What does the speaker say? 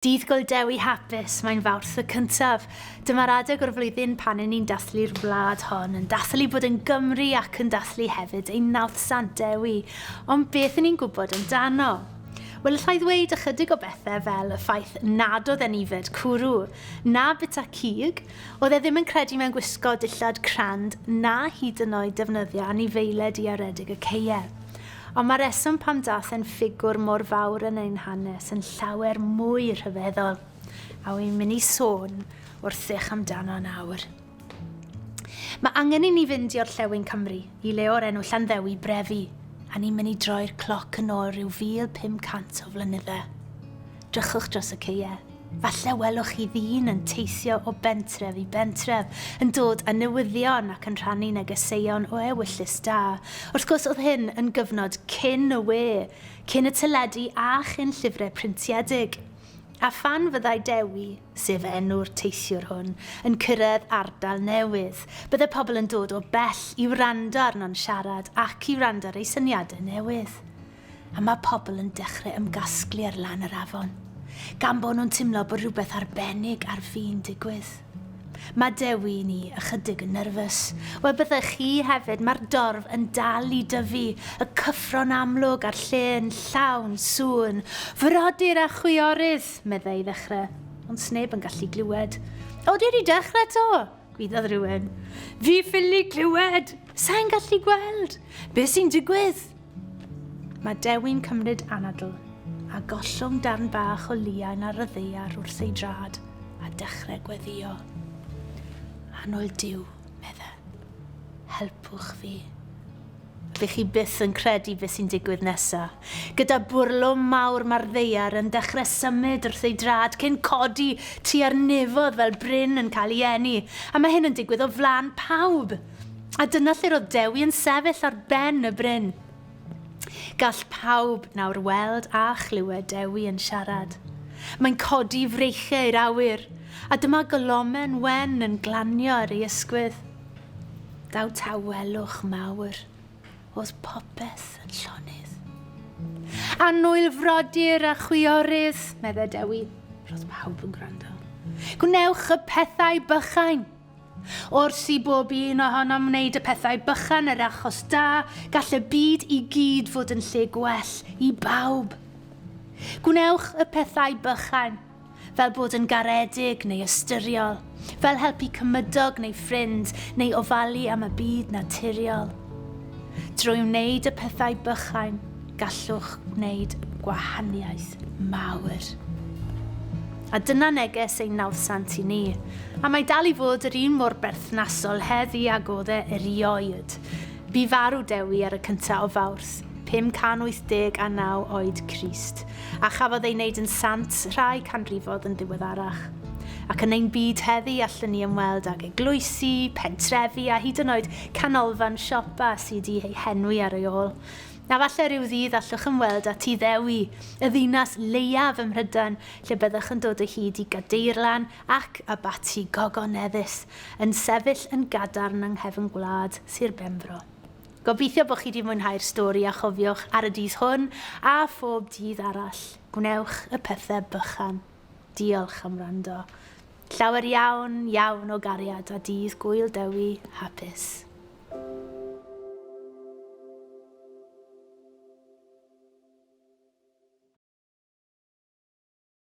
Dydd Gŵyl Dewi hapus, mae'n Fawrth y cyntaf. Dyma'r adeg o'r flwyddyn pan 'yn ni'n dathlu'r wlad hon, yn dathlu bod yn Gymry ac yn dathlu hefyd ein nawddsant Dewi. Ond beth 'yn ni'n gwybod amdano? Wel, allai ddweud ychydig o bethau fel y ffaith nad oedd e'n yfed cwrw, na bwyta cig, oedd e ddim yn credu mewn gwisgo dillad crand na hyd yn oed defnyddio anifeiliaid i aredig y caeau. Ond mae'r rheswm pam daeth e'n ffigwr mor fawr yn ein hanes yn llawer mwy rhyfeddol, a wy'n mynd i sôn wrthych amdano nawr. Mae angen i ni fynd i orllewin Cymru, i le o'r enw Llanddewi Brefi, a ni'n mynd i droi'r cloc yn ôl rhyw 1,500 o flynydde. Drychwch dros y caeau. Falle welwch chi ddyn yn teithio o bentref i bentref, yn dod â newyddion ac yn rhannu negeseuon o ewyllys da. Wrth gwrs, oedd hyn yn gyfnod cyn y we, cyn y teledu a chyn llyfrau printiedig. A phan fyddai Dewi, sef enw'r teithiwr hwn, yn cyrraedd ardal newydd, bydde pobl yn dod o bell i wrando arno'n siarad ac i wrando ar ei syniadau newydd. A mae pobl yn dechrau ymgasglu ar lan yr afon, gan bod nhw'n timlo bod rhywbeth arbennig ar fin digwydd. Mae Dewi ni ychydig yn nyrfys. Wel, byddech chi hefyd, mae'r dorf yn dal i dyfu, y cyffro'n amlwg a'r lle yn llawn sŵn. Frodyr a chwiorydd, meddai i ddechrau, ond sneb yn gallu glywed. O, di wedi dechrau to! Gwaeddodd rhywun. Fi ffili clywed! Sa'n gallu gweld! Be sy'n digwydd? Mae Dewi'n cymryd anadl a gollwng darn bach o liain ar y ddaear wrth ei drad a dechrau gweddïo. Annwyl Duw, medde, helpwch fi. Bych chi byth yn credu beth sy'n digwydd nesa. Gyda bwrlwm mawr mae'r ddaear yn dechrau symud wrth ei drad cyn codi tua'r nefodd fel bryn yn cael ei eni. A mae hyn yn digwydd o flaen pawb. A dyna lle roedd Dewi yn sefyll ar ben y bryn. Gall pawb nawr weld a chlywed Dewi yn siarad. Mae'n codi freichiau i'r awyr, a dyma golomen wen yn glanio ar ei ysgwydd. Daw tawelwch mawr, oedd popeth yn llonydd. Annwyl frodyr a chwiorydd, meddai Dewi. Roedd pawb yn gwrando. Gwnewch y pethau bychain! Wrth i bob un ohonom wneud y pethau bychan yr achos da, gall y byd i gyd fod yn lle gwell i bawb. Gwnewch y pethau bychan, fel bod yn garedig neu ystyriol, fel helpu cymydog neu ffrind, neu ofalu am y byd naturiol. Drwy wneud y pethau bychain, gallwch wneud gwahaniaeth mawr. A dyna neges ein nawddsant i ni. A mae dal i fod yr un mor berthnasol heddi ag oedd e erioed. Bu farw Dewi ar y cyntaf o Fawrth, 589 oed Crist, a chafodd ei wneud yn sant rhai canrifodd yn ddiweddarach. Ac yn ein byd heddi allwn ni ymweld ag eglwysi, pentrefi a hyd yn oed canolfan siopa sydd wedi ei henwi ar ei ôl. A falle rhyw ddydd allwch ymweld â Tŷ Ddewi, y ddinas leiaf ym Mhrydain lle byddwch yn dod o hyd i gadeirlan ac abaty gogoneddus yn sefyll yn gadarn yng nghefn gwlad Sir Benfro. Gobeithio bod chi 'di mwynhau'r stori a chofiwch ar y dydd hwn a phob dydd arall, gwnewch y pethau bychan. Diolch am wrando. Llawer iawn, iawn o gariad a dydd Gŵyl Dewi hapus.